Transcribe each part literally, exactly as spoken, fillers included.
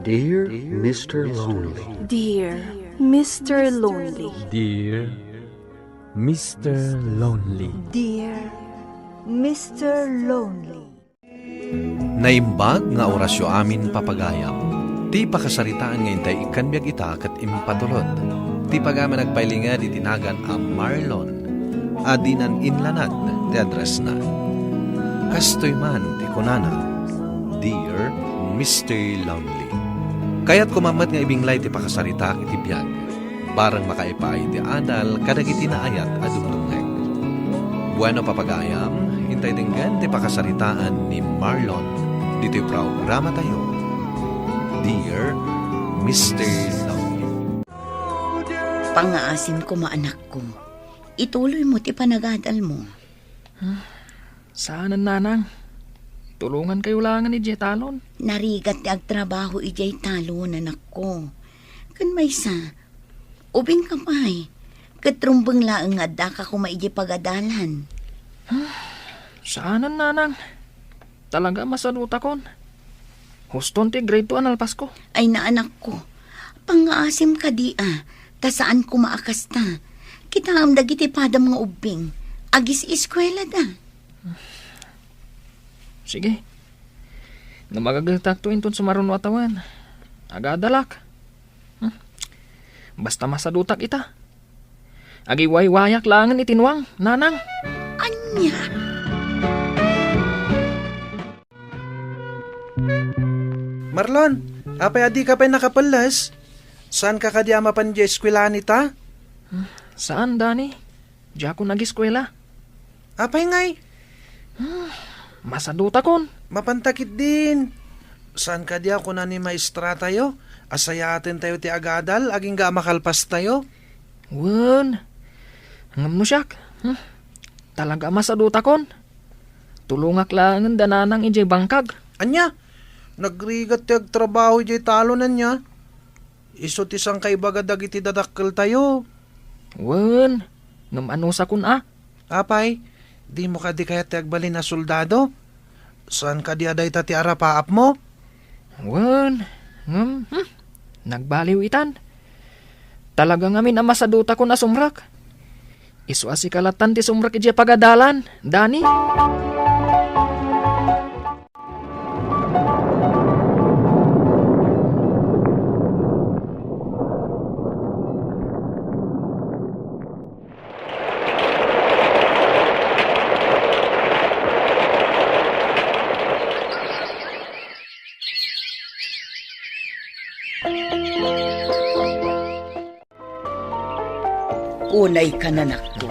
Dear Mister Lonely. Dear Mister Lonely. Dear Mister Lonely. Dear Mister Lonely. Naimbag nga orasyo amin, papagayam. Ti pakasaritaan nga intay ikkan biag ita ket impatulod. Ti pagayam a nagpailinged iti nagan a Marlon a dinan inlanad ti addressna. Kastoy man ti kunana, "Dear Mister Lonely." Kayatko man met nga ibinglay ti pakasaritaak iti biag, bareng makaipaay ti adal kadagiti naayat a dumdumngeg. Bueno, papagayam, intay denggen ti pakasaritaan ni Marlon ditoy programatayo, Dear Mister Lonely. Pangngaasim koma, anakko. Ituloymo ti panagadalmo. Saanen, nanang. Tulongankayo laengen idiay talon. Narigat ti agtrabaho idiay talon, anakko. Ken maysa, ubingka pay. Ket rumbeng laeng nga addaka koma idiay pagadalan. Saanen, nanang. Talaga a masadutakon. Huston ti grade two a nalpasko. Ay, anakko. Pangngaasim kadi a, ta saan koma a kasta. Kitaem dagiti padam nga ubbing. Agis-eskuelada. Sige. No magagetakto inton sumaruno a tawen, agadalak. Hmm. Basta masadutak ita. Agiwaywayak laengen iti nuang, nanang. Ania? Marlon, apay a dika pay nakapelles? Saanka kadi a mapan idiay eskuelaan ita? Saan, Dani. Diakon ageskuela. Apay ngay? Masadutakon. Mapanta ketdin. Saan kadi a kuna ni maestratayo a sayaatentayo ti agadal agingga a makalpastayo? Wen. Ngem no siak, hmm, talaga a masadutakon. Tulongak laengen da nanang idiay bangkag. Ania? Nagrigat ti agtrabaho idiay talon, ania? Isu ti sangkaibaga dagiti dadakkeltayo. Wen, ngem anusakon a. Apay, dimo kadi kayat ti agbalin a soldado? Saan kadi a dayta ti arapaapmo? Wen, ngem, hmm, nagbaliw itan. Talaga ngamin a masadutakon a sumrek. Isu a sika lattan ti sumrek idiay pagadalan, Dani. Unay ka, anakko.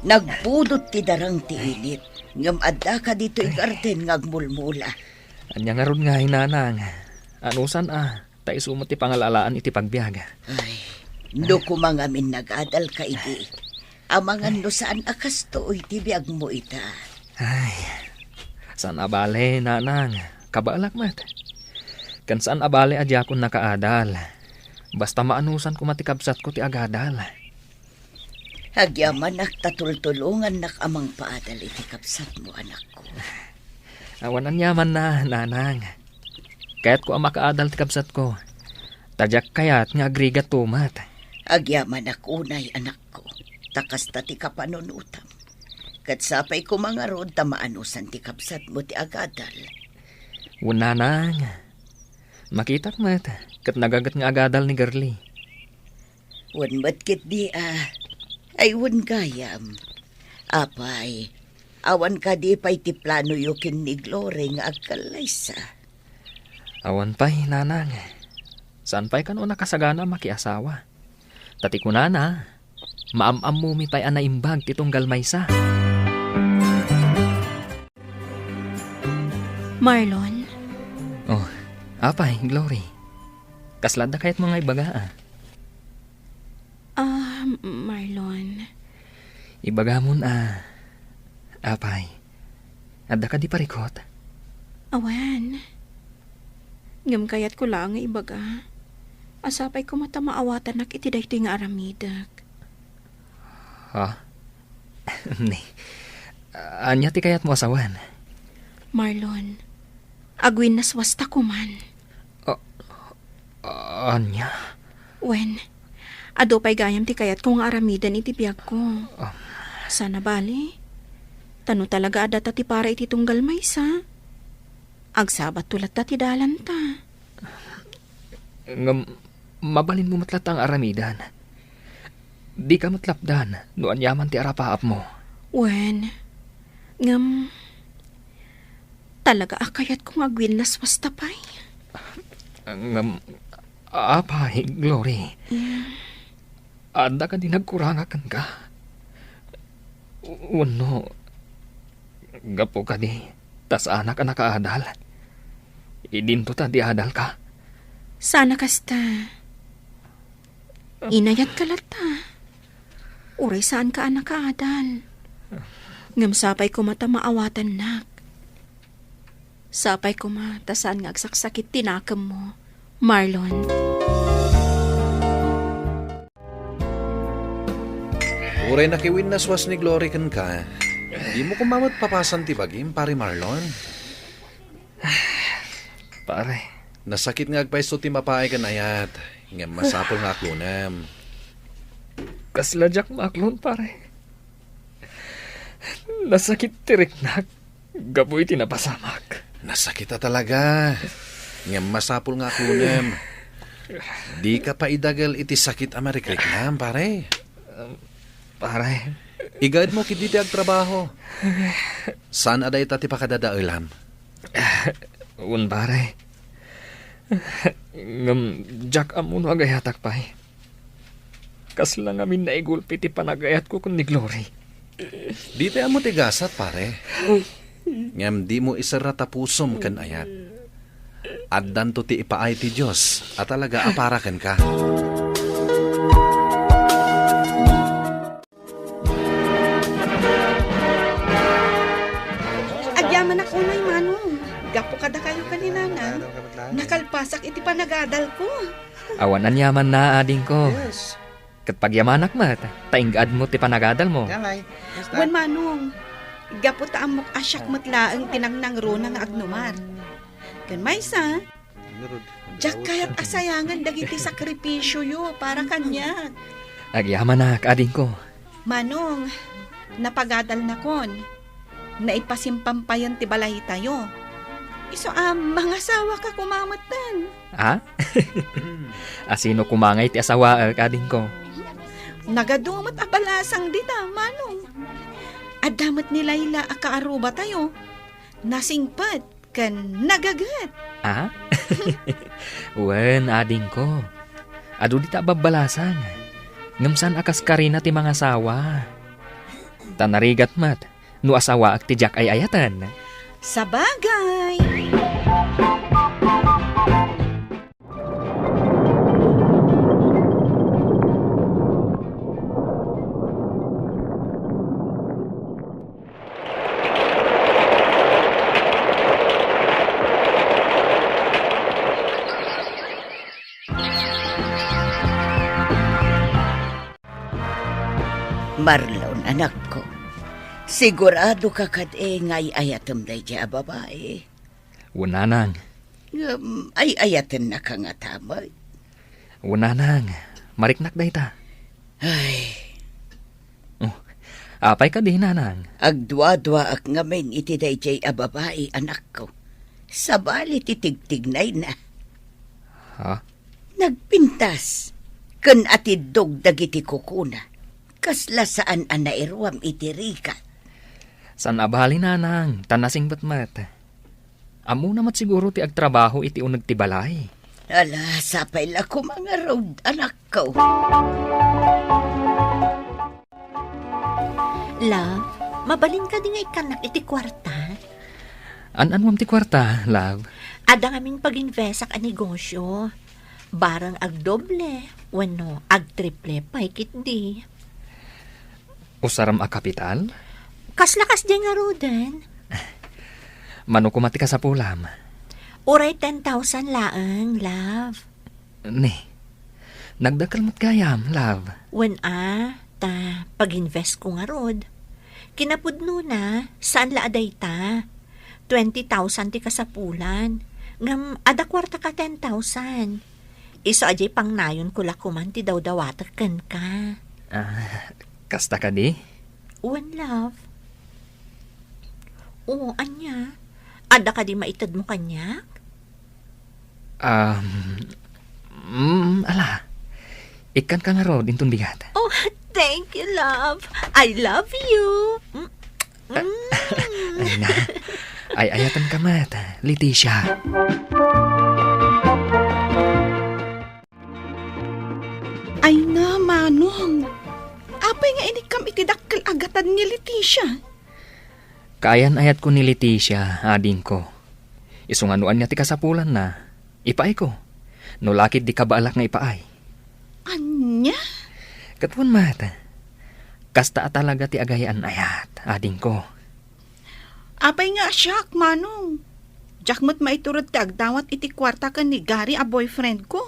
Nagbudot ti darang ti init, ngem addaka ditoy garden nga agmulmula. Ania ngarud ngay, nanang? Anusan a, ta isu met ti pangal-alaan iti pagbiag. Ay, no koma ngamin nagadalka idi, amangan no saan a kastoy ti biagmo ita. Ay, saan a bale, nanang. Kabaelak met. Ken saan a bale a diakon nakaadal. Basta maanusan koma ti kabsatko ti agadal. Agyamanak ta tultulongannak a mangpaadal iti kabsatmo, anakko. Awan aniamanna, nanang. Kayatko a makaadal ti kabsatko. Ta diak kayat nga agrigatto met. Agyamanak unay, anakko, ta kasta ti kapanunotam. Ket sapay koma ngarud ta maanusan ti kabsatmo ti agadal. Wen, nanang. Makitak met, ket nagaget nga agadal ni Girlie. Wen met ketdi a. Ay, wen gayam. Apay, awan kadi pay ti planoyo ken ni Glory nga agkallaysa? Awan pay, nanang. Saan pay kano a nakasagana a makiasawa. Ta ti kunana, maam-ammomi pay a naimbag ti tunggal maysa. Marlon. Oh, apay, Glory. Kasla adda kayatmo nga ibaga, a? Ah, Marlon. Ibagamon a, apay, adda kadi parikut? Awan. Ngem kayatko laeng nga ibaga a sapay koma ta maawatannak iti daytoy nga aramidek. Ha? Ni, ania ti kayatmo a sawen? Marlon, agwinnaswasta koman. A-, Ania? Wen, adu pay gayam ti kayatko nga aramiden iti biagko. Ah. Sana bali, ta no talaga adda ta ti para iti tunggal maysa, agsabatto latta ti dalanta. Ngem, mabalinmo met latta nga aramiden. Dika met lapdan no aniaman ti arapaapmo. Wen, ngem, talaga a kayatko nga agwinnaswasta pay. Ngem, apay, Glory? Yeah. Adda kadi nagkuranga kenka? Wenno, gapu kadi ta saanak a nakaadal? Idinto ta di adalka? Saan a kasta. Inayatka latta. Uray saanka a nakaadal. Ngem sapay koma ta maawatannak. Sapay koma ta saan nga agsaksakit ti nakemmo, Marlon. Uray nakiwinnaswas ni Glory kenka, dimo koma met papasan ti bagim, Pare Marlon. Pare. Nasakit nga agpayso ti mapaay ken ayat, ngem masapul nga aklonem. Kasla diak maaklon, pare. Nasakit ti riknak gapu iti napasamak. Nasakit a talaga. Ngem masapul nga aklonem. Dika paidagel iti sakit a marikriknam, pare. Pare. Igaedmo ketdi ti agtrabaho. Saan a dayta ti pakadadaelam? Wen, pare. Ngem diak ammo no agayatak pay. Kasla ngamin naigulpi ti panagayatko ken ni Glory. Dita ammo ti gasat, pare. Ngem dimo iserra ta pusom ken ayat. Addanto ti ipaay ti Dios a talaga a para kenka. Agyamanak unay, Manong. Gapu kadakayo ken ni Nanang, nakalpasak iti panagadalko. Awan aniamanna, adingko. Yes. Ket pagyamanak met, ta ingaadmo ti panagadalmo. Wen, Manong, gapu ta ammok a siak met laeng ti nangnangruna nga agnumar. Ken maysa, diak kayat a sayangen dagiti sakripisioyo para kaniak. Agyamanak, adingko. Manong, napagadalnakon. Naipasimpampayen ti balaytayo. Isu a mangasawaka koma metten. Ha? A sino koma ngay ti asawaek, adingko? Nagadu met a balasang dita, Manong. Adda met ni Laila a kaarrubatayo. Nasingpet ken nagaget. Ah? Wen, adingko. Adu dita a babbalasang. Ngem saan a kas Karina ti mangasawa. Ta narigat met no asawaek ti diak ay-ayaten. Sabagay! Marlon, anakko, sigurado ka kadi nga ay-ayatem daydiay a babai? Wen, nanang. Ngem, ay-ayatennak a nga tamay. Wen, nanang, mariknak dayta. Ay. Oh, apay kadi, nanang? Agduaduaak ngamin iti daydiay a babai, anakko. Sabali ti tigtignayna. Ha? Nagpintas ken atiddog dagiti kukuna. Kasla saan a nairuam iti rigat. Saan a bali, nanang, ta nasingpet met. Ammona met siguro ti agtrabaho iti uneg ti balay. Ala, sapay la koma ngarud, anakko. Love, mabalin kadi nga ikkannak iti kuarta? An-anuam ti kuarta, love? Adda ngamin pag-investak a negosyo. Barang agdoble wenno agtriple pay ketdi. Usaram a kapital? Kasla kasdiay ngaruden? Mano koma ti kasapulam? Uray ten thousand laeng, love. Ni, nagdakkel met gayam, love. Wen a, ta pag-investko ngarud. Kinapudnona, saan la a dayta. Twenty thousand ti kasapulan. Ngem adda kuartaka ten thousand. Isu a diay pangnayonko la koman ti dawdawatek kenka. Ah, kasta kadi? Wen, love. O, ania? Adda kadi maitedmo kaniak? Um, mm, ala. Ikkanka ngarud inton bigat. Oh, thank you, love. I love you. Mm, mm. Ay na. Ay-ayatenka met, Leticia. Ay na, Manong. Apay nga inikkam iti dakkel a gatad ni Leticia? Kaayan-ayatko ni Leticia, adingko. Isu nga no ania ti kasapulanna, ipaayko. No la ket di kabaalak nga ipaay. Ania? Ket wen met, kasta a talaga ti agayan-ayat, adingko. Apay nga siak, Manong? Diak met maiturod ti agdawat iti kuarta ken ni Gary a boyfriend ko.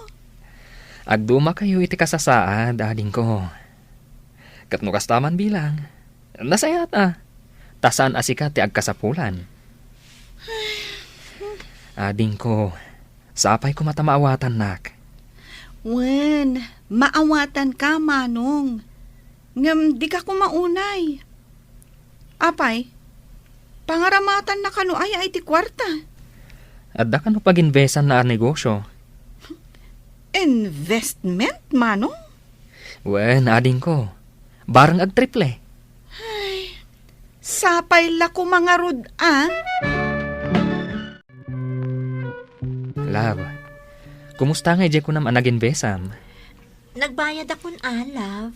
Agdumakayo iti kasasaad, adingko. Ket no kasta man bilang, nasayaat a. Ta saan a sika ti agkasapulan. Adingko, sapay koma ta maawatannak. Wen, maawatanka, Manong. Ngem dika koma unay. Apay, pangaramatanna kano aya iti kuarta? Adda kano paginbesanna a negosio? Investment, Manong? Wen, adingko. Bareng agtriple. Ay, sapay la koma ngarud a. Love, kumusta nga idiay kunam a naginbesam? Nagbayadakon a, love.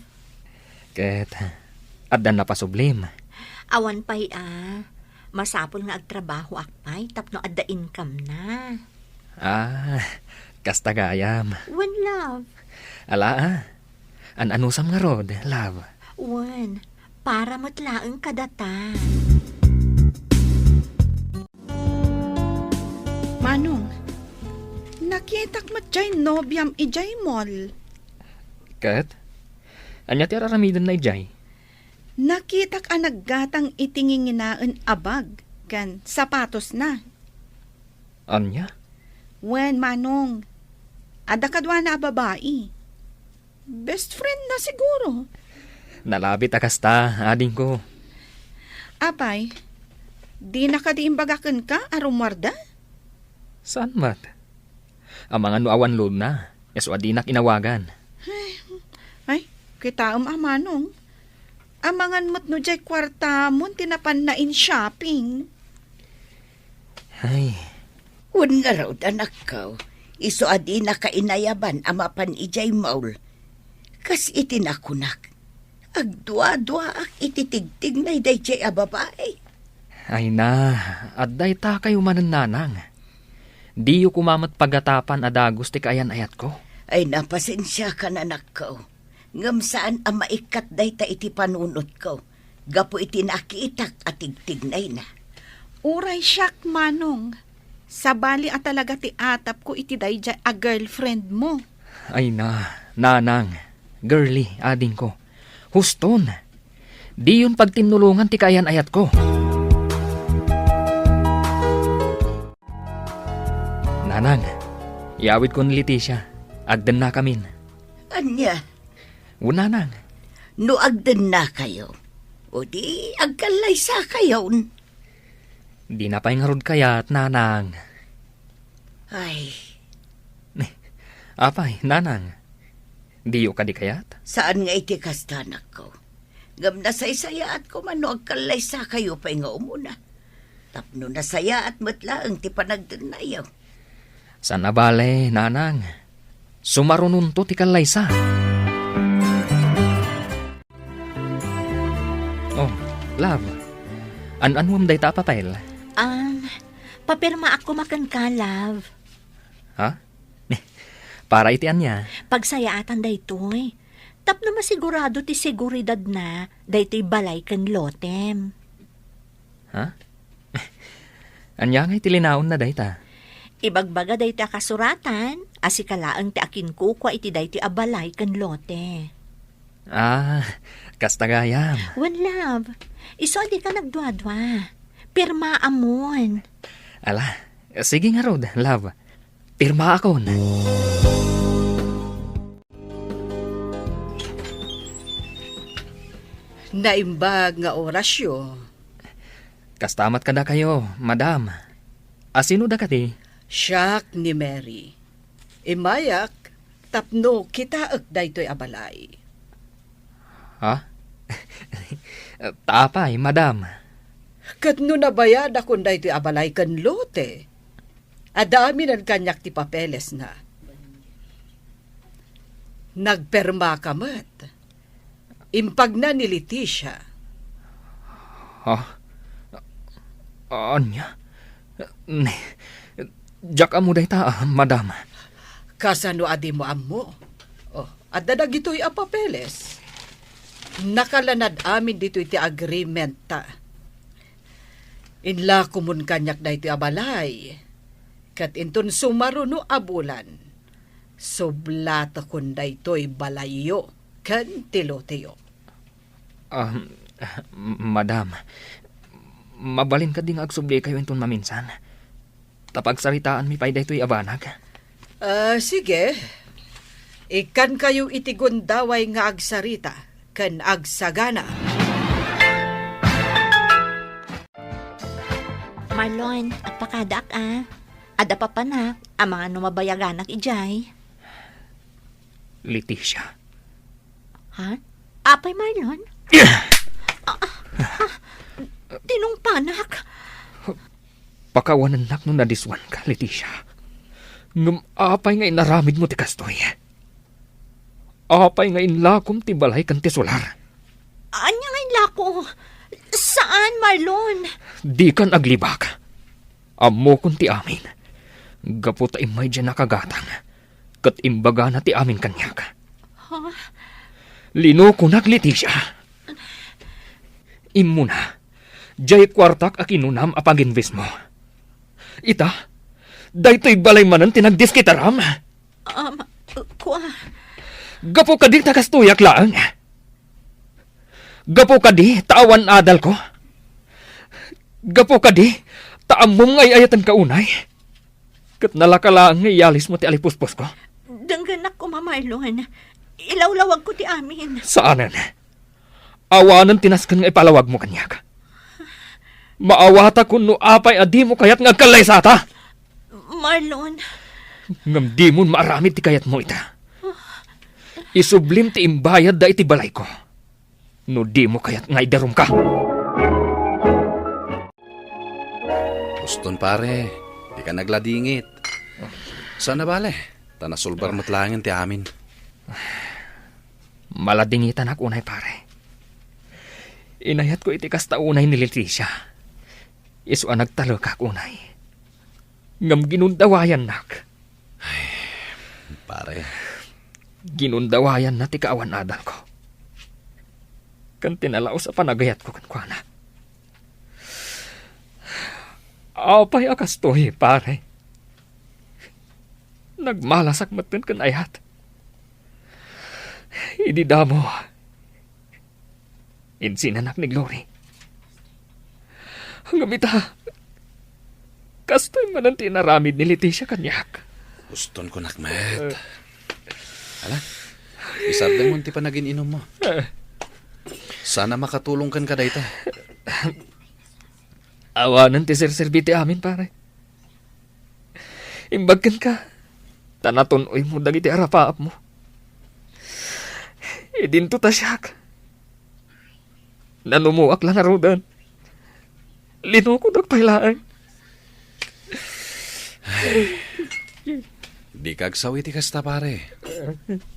Ket, addan napasublim? Awan pay a. Masapul nga agtrabahoak pay tapno adda income na. Ah, kasta gayam. Wen, love. Ala a. An-anusam ngarud, love? Wen, para met laeng kadata. Manong, nakitak met jay nobiam ijay mall. Ket? Ania ti ar-aramidenna ijay? Nakitak a naggatang iti nginginaen a bag ken sapatosna. Ania? Wen, Manong. Adda kaduana a babai. Best friend na siguro. Nalabit a kasta, adingko. Apay, dina kadi imbaga kenka a rummuarda? Saan met? Amangan no awan load na, isu a dinak inawagan. Ay, ay, kitaem a, Manong. Amangan met no jay kuartamon ti napanna in shopping. Ay. Wen ngarud, anakko, isu a dinaka inayaban a mapan idiay mall. Kas iti nakunak, agduaduaak iti tigtignay daydiay a babai. Ay na, adda itakayo manen, nanang. Diyo koma met pagatapan a dagus ti kaayan-ayatko. Ay, napasensiakan, anakko. Ngem saan a maikkat dayta iti panunotko, gapu iti nakitak a tigtignayna. Uray siak, Manong. Sabali a talaga ti atapko iti daydiay a girlfriend mo. Ay na, nanang, girly, adingko. Huston. Diyon pagtinnulongan ti kaayan-ayatko. Nanang, iyawidko ni Leticia. Agdennakamin. Ania? Wen, nanang. No agdennakayo, o di agkallaysakayon. Dina pay ngarud kayat, nanang. Ay. Apay, nanang? Diyo kadi kayat? Saan nga iti kasta, anakko. Ngem nasaysayaat koma no agkallaysakayo pay nga umuna. Tapno nasayaat met laeng ti panagdennayo. Saan a bale, nanang. Sumarunonto ti kallaysa. Oh, love. An-anuem dayta a papel? Um, papirmaak koma kenka, love. Ha? Para iti ania? Pagsayaatan daytoy. Tapno masigurado ti seguridadna daytoy balay ken lotem. Ha? Ania ngay ti linaonna dayta? Ibagbaga daytoy a kasuratan a sika laeng ti akinkukua iti daytoy a balay ken lote. Ah, kasta gayam. Wen, love, isu a dika nagduadua. Pirmaamon. Ala, sige ngarud, love. Pirmaakon. naimbag nga orasyo. Kasta met kadakayo, madam. A, sino da kadi? Siak ni Mary. Immayak tapno kitaek daytoy a balay. Ha? Ta apay, madam? Ket no nabayadakon daytoy a balay ken lote, adda aminen kaniak ti papelesna. Nagpermaka met. Impagna ni Leticia. Ha? Ania? Ne, diak ammo dayta, madam. Kasano a dimo ammo? Oh, adda dagitoy a papeles. Nakalanad amin ditoy ti agreement ta. Inlakomon kaniak daytoy a balay. Ket inton sumaruno a bulan, sublatekon daytoy balayyo ken ti loteyo. Ah, madam, mabalin kadi nga agsublikayo inton maminsan? Ta pagsaritaanmi pay daytoy a banag. Ah, sige. Ikkankayo iti gundaway nga agsarita ken agsagana. Marlon, agpakadaak a. Adda papanak, amangan no mabayaganak idiay. Leticia. Ha? Apay, Marlon? Ah, ah, ah, tinungpanak. Pakawanennak no nadiswanka, Leticia. Ngem apay nga inaramidmo ti kastoy? Apay nga inlakom ti balay ken ti solar? Ania nga inlako? Saan, Marlon? Dikan aglibak. Ammokon ti amin. Gapu ta immay diay nakagatang, ket imbagana ti amin kaniak. Ha? Linokonak, Leticia. Immuna, diay kuartak a kinunam a pag-investmo. Ita, daytoy balay manen ti nagdiskitaram. Um, kua. Gapu kadi ta kastoyak laeng. Gapu kadi ta awan adalko. Gapu kadi ta ammom nga ay-ayatenka unay. Ket nalaka laeng nga iyalismo ti alipusposko. Denggenak koma, Marlon. Ilawlawagko ti amin. Saanen. Awanen ti nasken nga ipalawagmo kaniak. Maawatakon no apay a dimo kayat nga agkallaysata. Marlon. Ngem dimon maaramid ti kayatmo ita. Isublim ti imbayadda iti balayko. No dimo kayat nga idarumka. Uston, pare, dika nagladingit. Saan a bale, ta nasulbar met laengen ti amin. Maladingitanak unay, pare. Inayatko iti kasta unay ni Leticia. Isu a nagtalekak unay. Ngem ginundawayannak. Ay, pare. Ginundawayanna ti kaawan-adalko. Ken ti nalaus a panagayatko kenkuana. Apay a kastoy, pare? Nagmalasak metten ken ayat. Idi damo, insinanak ni Glory. Ngem ita, kastoy manen ti inaramid ni Leticia kaniak. Uston kunak met. Ala, isardengmo ti panagin-inummo. Saan a makatulong kenka dayta. Awanen ti serserbi ti amin, pare. Imbag kenka, ta natun-oymo dagiti arapaapmo. Idinto ta siak. Nanumoak la ngaruden. Linokodak pay laeng. Dika agsaw iti kasta, pare.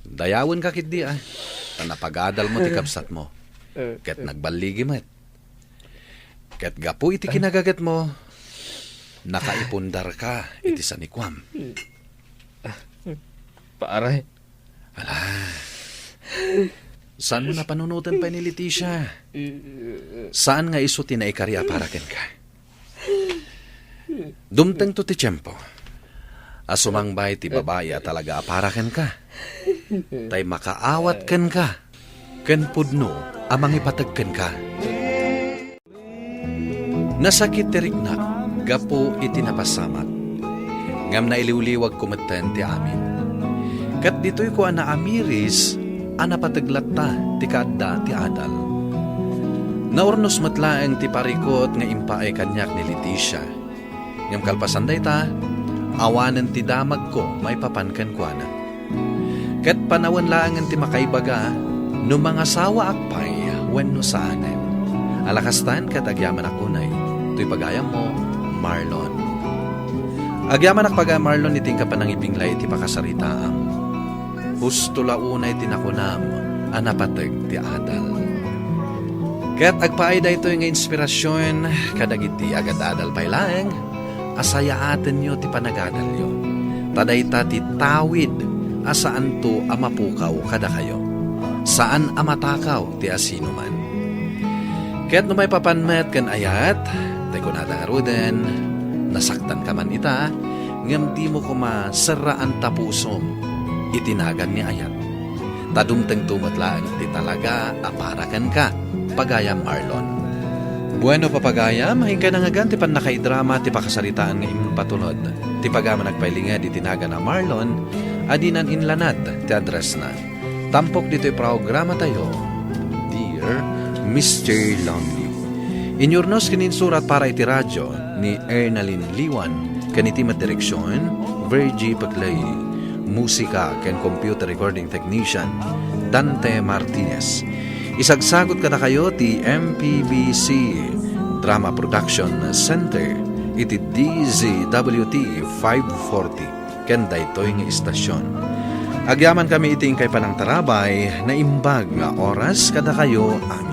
Dayawenka ketdi, a. Ta napagadalmo ti kabsatmo. Ket nagballigi met. Ket gapu iti kinagagetmo, nakaipundarka iti sanikuam. Pare. Ala. Saanmo a panunoten pay ni Leticia? Saan nga isu ti naikari a para kenka? Dumtengto ti tiempo a sumangbay ti babai a talaga a para kenka. Tay makaawat kenka ken pudno a mangipateg kenka. Nasakit ti riknak gapu iti napasamak, ngem nailiwliwagko metten ti amin. Ket ditoyko a naamiris a napateg latta ti kaadda ti adal. Naurnos met laeng ti parikut nga impaay kaniak ni Leticia. Ngem kalpasan dayta, awanen ti damagko maipapan kenkuana. Ket panawen laengen ti makaibaga no mangasawaak pay wenno saanen. Ala kastan ket agyamanak unay, toy pagayammo, Marlon. Agyamanak pagayam Marlon iti inka panangibinglay iti pakasaritaam. Husto la unay ti nakunam a napateg ti adal. Ket agpaay daytoy nga inspirasion kadagiti agad-adal pay laeng a sayaatenyo ti panagadalyo. Ta dayta ti tawid a saanto a mapukaw kadakayo. Saan a matakaw ti asinoman. Ket no maipapan met ken ayat, tay kunada ngaruden, nasaktanka man ita, ngem dimo koma serraan ta pusom iti nagan ni ayat. Ta dumtengto met laeng ti talaga a para kenka, pagayam Marlon. Bueno, papagayam, inkay nangngegan ti pannakaidrama ti pakasaritaan nga impatulod. Ti pagayam a nagpailinged iti nagan a Marlon, a dinan inlanad ti addressna. Tampok ditoy programatayo, Dear Mister Lonely. Inyurnos ken insurat para iti radyo ni Ernalyn Liwan ken iti met direksion, Virgie Peclay. Musika ken computer recording technician, Dante Martinez. Isagsagut kadakayo ti M P B C Drama Production Center iti D Z W T five forty ken daytoy nga istasyon. Agyamankami iti inkay panangtarabay, naimbag nga oras kadakayo amin.